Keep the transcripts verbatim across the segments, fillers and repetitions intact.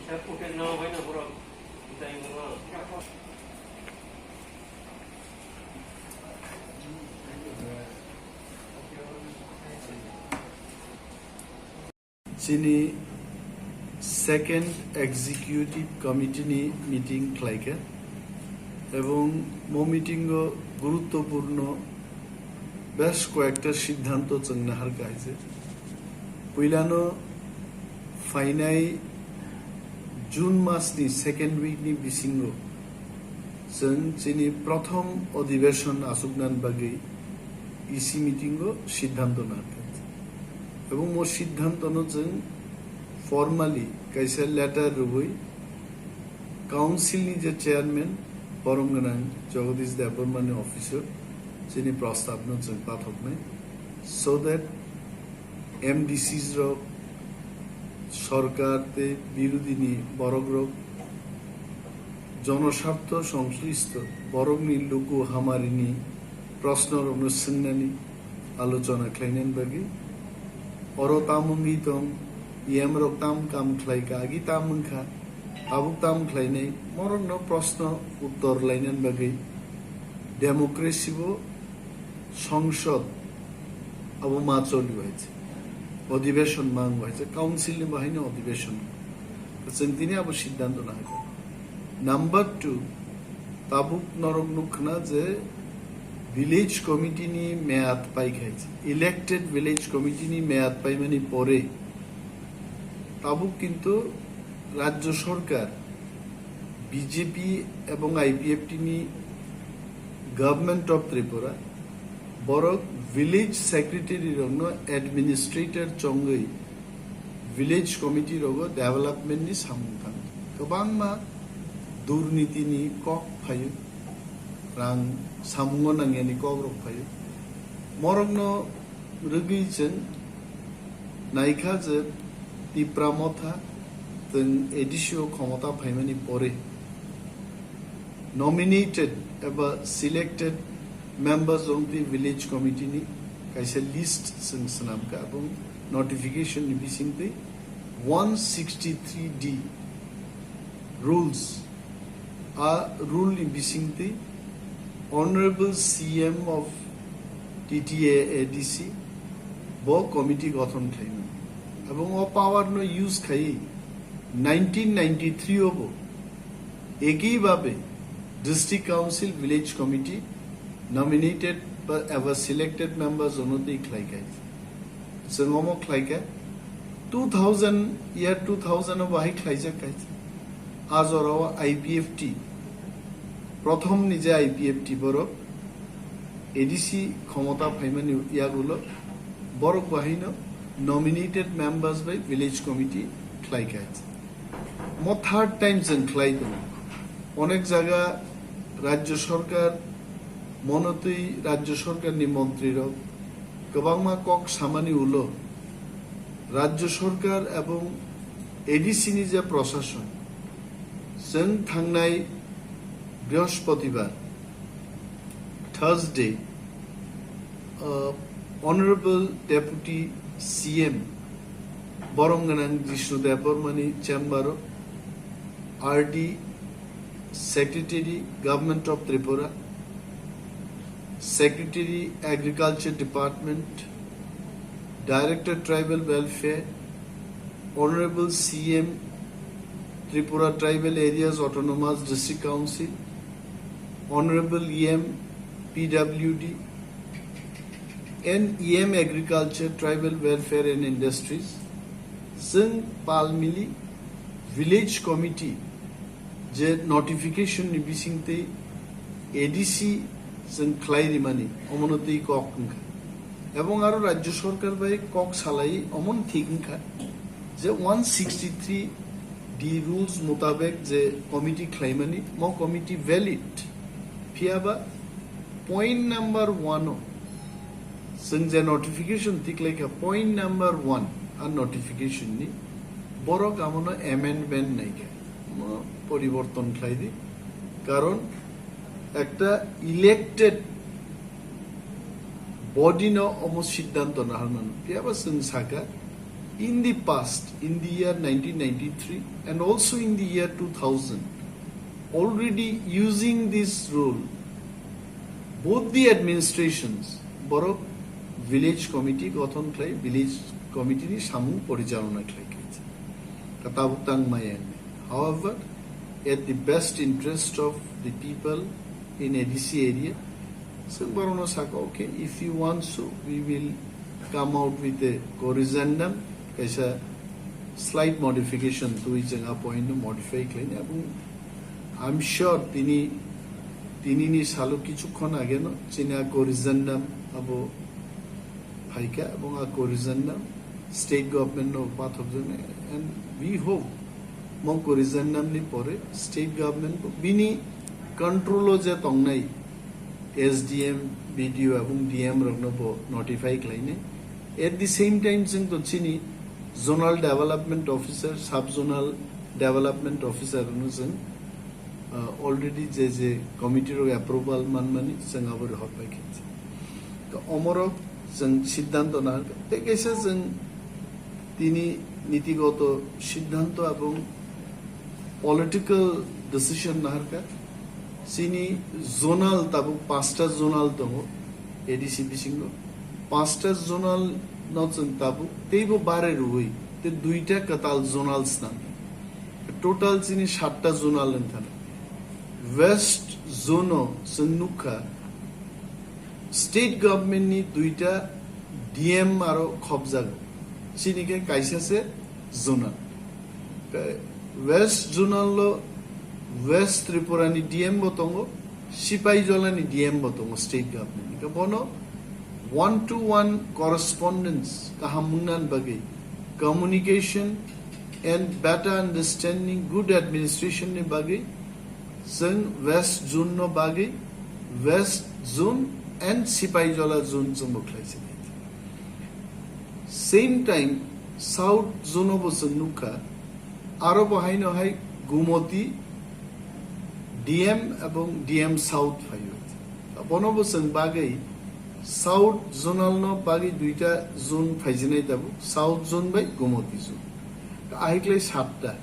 Chini second executive committee ni meeting khlaikha, ebong mo meeting o guruttopurno besh koyekta siddhanto chwng naharkha hai se. Puilano phainai June mas ni second week ni bisingo chwng chini prothom odhibeshon achuknani bagwi E C meeting o siddhanto naharkha. Ebong mo siddhantono chwng formally kaisa letter rwui council ni je chairman borom gwnang Jagadish Debbarma ni office o chini prostab no chwng pathoknai, so that M D Cs rok, sorkar tei birodhi ni borok rok, jonosartho songslishto borok ni luku hamari ni proshno rok no swngnani alochona khlainani bagwi, oro tam wngwi tong, E M rok tam kam khlai kha, agi tam wngkha, tabuk tam khlainai, morokno proshno uttor lainani bagwi democracy bo songsod abo ma choli hai se, odhibeshon ma wng hai se, council ni bahai no odhibeshon. Chwng tini abo siddhanto nahai. Number two, tabuk norok nukkhna je village committee ni meyad pai khai se, elected village committee ni meyad paimani pore tabuk kintu rajyo sorkar B J P ebong I P F T ni Government of Tripura borok village secretary rokno administrator chongwi village committee rogo development ni samung tang kwbangma durniti ni kok phaio, rang samungo nangyani kok rok phaio. Morokno rwgwi chwng naikha je Tipra Motha chwng A D C o khomota phaimani pore nominated eba selected members of the village committee ni kaisa list chwng swnamkha, ebong notification ni bisingtwi one sixty three D rules, a rule ni bisingtwi Honorable C M of T T A A D C bo committee gothon khlaimani. Ebong o power no use khai nineteen ninety three o bo ekibhabe District Council Village Committee nominated ba eba selected members onoti khlai khai. Chwng omo khlai kha two thousand, year two thousand o bahai khlaijak kha. A jorao I P F T, prothom ni je I P F T borok A D C khomota phaimani yagulo borok bahaino nominated members bai village committee khlai kha. Mo third time chwng khlai tongo. Onek jaga rajyo sorkar, monotwi rajyo sorkar ni montri rok kwbangma kok samani ulo rajyo sorkar ebong A D C ni je prosason, chwng thangnai Brihospatibar, Thursday, uh, Honorable Deputy C M borom gwnang Jishnu Debbarma ni chamber o R D Secretary, Government of Tripura, Secretary, Agriculture Department, Director, Tribal Welfare, Honorable C M, Tripura Tribal Areas Autonomous District Council, Honorable E M, P W D, and E M Agriculture, Tribal Welfare and Industries, chwng pal mili Village Committee je notification ni bisingtwi A D C chwng khlai rimani, omono twi kok wngkha. Ebong aro Rajya Sarkar bai kok salai omono thik wngkha je one sixty three D rules mutabek je committee khlaimani, mo committee valid. Phiyaba point number one o chwng je notification tiklaikha, point number one a notification ni, borok amono amendment naikha, mo poriborton khlai di, karon ekta elected body no omo siddhanto naharmano. Phiyaba chwng sakha, In the past, in the year nineteen ninety-three and also in the year two thousand, already using this rule, both the administrations, borok village committee gothon khlai, village committee ni samung porichalona khlai khe. Ka tabuk tang maya ni. However, at the best interest of the people in A D C area, chwng borokno saka, okay, if you want so, we will come out with a corrigendum, kaisa slight modification twi chwng a point no modify khlaini. Abong I'm sure tini, tinini salo kichukhon ageno chini a corrigendum abo phaikha, abong a corrigendum state government no pathokjaknai, and we hope mo corrigendum ni pore state government bo bini control o je tongnai S D M, B D O abong D M rokno bo notify khlainai. At the same time, chwng to chini zonal development officer, sub zonal development officer no chwng, uh, already je je committee rok approval manmani chwng abo rohor pai khe. To omorok chwng siddhanto na, tei kaisa chwng tini nitigoto siddhanto abong political decision naharkha. Chini zonal tabuk pasta zonal tongo A D C bisingo. Pasta zonal no chwng tabuk teibo bare rwui te duita kwtal zonal snam. Total chini satta zonal wngthana. West zone o chwng nukha state government ni duita D M aro khobjago. Chini khe kaisa se zonal. West Zonal lo West Tripura ni D M bo tongo, Sipaijala ni D M bo tongo state government ni. Bono one to one correspondence kaham wngna bagwi, communication and better understanding, good administration ni bagwi chwng West Zone no bagwi West Zone and Sipaijala Zone chwng bo khlai se. Same time South Zone o bo chwng nukha, aro bo haino hai Gumoti D M ebong D M South phaio. Bono bo chwng bagwi South Zonal no bagwi duita zone phaijinai tabuk, South Zone bai Gumoti Zone. Ahiklai satta.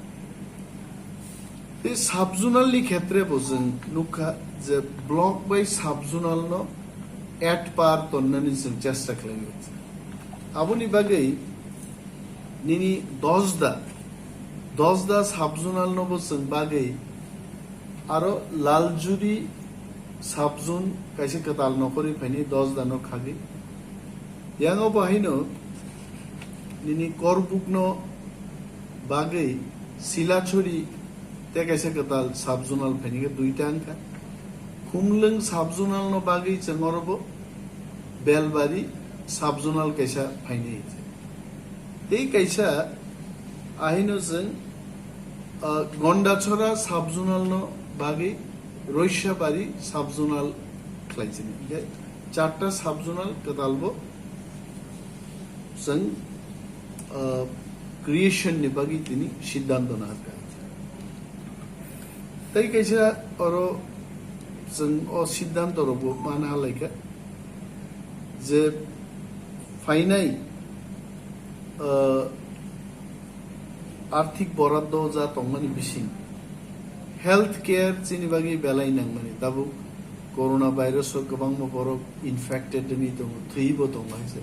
Tei sub-zonal ni khetre bo chwng nukha je block bai sub-zonal no at par tonnani chwng chesta khlaio. Aboni bagwi nini Dosda, Dosda sub-zonal no bo chwng bagwi aro Laljuri sub-zone kaisa kwtal nokhorwi phaini Dosda no khagwi. Yango bo haino nini Korbuk no bagwi Silachuri tei kaisa kwtal sub-zonal phaini khe duita wngkha. Khumlwng sub-zonal no bagwi chwng oro bo Belbari sub-zonal kaisa phaini. Tei kaisa ahino chwng, ah, Gondachora sub-zonal no bagwi Roisabari sub-zonal khlaijini. Hingkhe charta sub-zonal kwtal bo chwng, ah, creation ni bagwi tini siddhanto naharkha. Tei kaisa oro chwng o siddhanto rokbo mana halaikha je phainai, ah, arthik boraddo ja tongmani bising health care chini bagwi belai nangmani. Tabuk corona virus o kwbangma borok infected wngwi tongo, thwibo tongo hai se.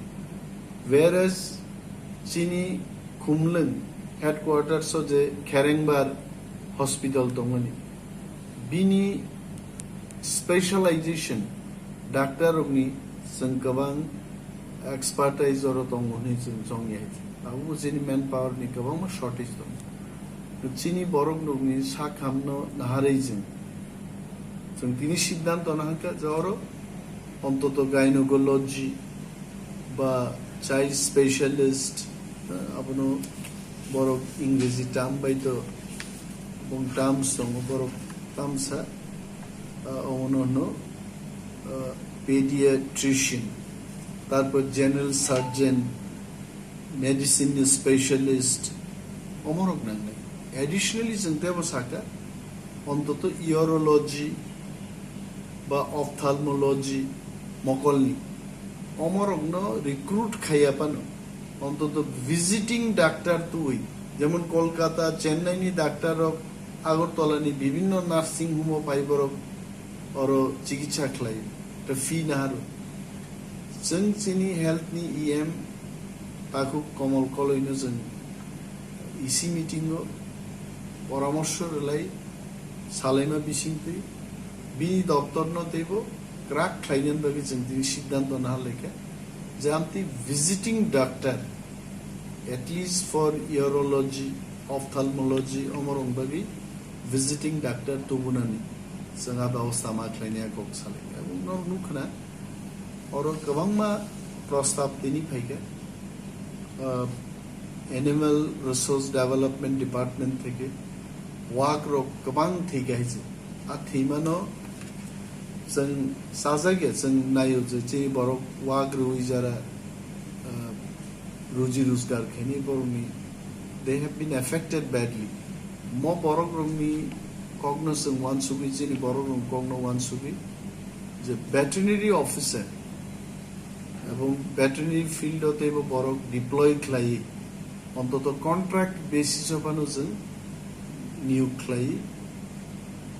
Whereas chini Khumlwng headquarters o je Kherengbar hospital tongmani, bini specialization doctor rokni chwng kwbang expertise oro tongo hwnwi chwng chongya. Abo chini manpower ni kwbangma shortage tongo. Chini borok rokni sak hamno naharwi chwng, chwng tini siddhanto naharkha je oro ontoto gynecology ba child specialist, eh, abono borok Ingreji term bai to bong terms tongo, borok tamsa, eh, omono hwno, eh, pediatrician, tarpor general surgeon, medicine ni specialist, omorok nangnai. Additionally, chwng teibo sakha, ontoto urology ba ophthalmology mokolni omorokno recruit khaiya phano Ontoto visiting doctor twi, jemon Kolkata, Chennai ni doctor rok, Agartala ni bibhinno nursing home o phai borok oro chikitsa khlai, ta fee naharo. Chwng chini health ni E M takhuk Komol Koloi no chwng E C meeting o poramorso rwlai salaima bisingtwi bini doptor no teibo crack khlainani bagwi chwng tini siddhanto naharlaikha je amtwi visiting doctor, at least for urology, ophthalmology, omorok bagwi visiting doctor tubunani chwng a bebosta ma khlainai kok salaikha. Aboni ulo nukha na oro kwbangma prostab tini phaikha, ah, Animal Resource Development Department theke wak rok kwbang thwikha hai se. A thwimano chwng sajagya, chwng naio je chini borok wak rwi jara, ah, ruji rojgar khaini borokni, they have been affected badly. Mo borok rokni kokno chwng uansugwi, chini borok rokni kokno uansugwi je veterinary officer ebong veterinary field o teibo borok deploy khlai, ontoto contract basis o phano chwng niyok khlai.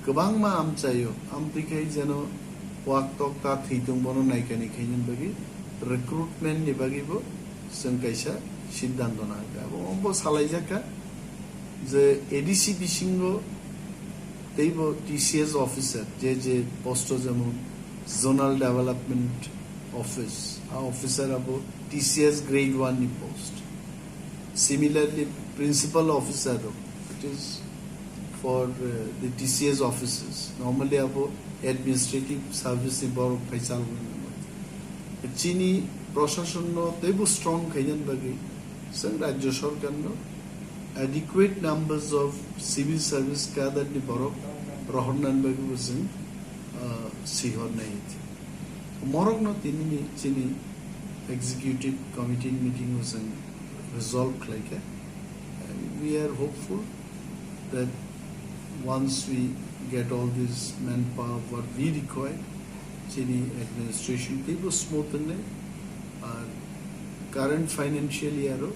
Kwbangma amchaio, amtwi khai jeno wak tok ta thwi tong bono naikani khainani bagwi recruitment ni bagwi bo chwng kaisa siddhanto nangkha. Abo, obo salaijakha je A D C bisingo teibo T C S officer, je je post o jemon Zonal Development Office, a officer abo T C S grade one ni post. Similarly, principal officer rok, it is for, uh, the T C S offices. Normally abo administrative service ni borok phai chalwi mano. Chini proshasonno teibo strong khainani bagwi chwng Rajya Sarkarno adequate numbers of civil service cadre ni borok rohornani bagwi bo chwng, uh, sihornai. Morokno tini ni chini executive committee meeting o chwng resolve khlaikha. And we are hopeful that once we get all this manpower what we require, chini administration teibo smooth wngnai, ar current financial year o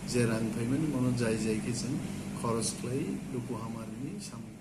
je rang phaimani mono jai jai khe chwng khorok khlai luku hamari ni samung.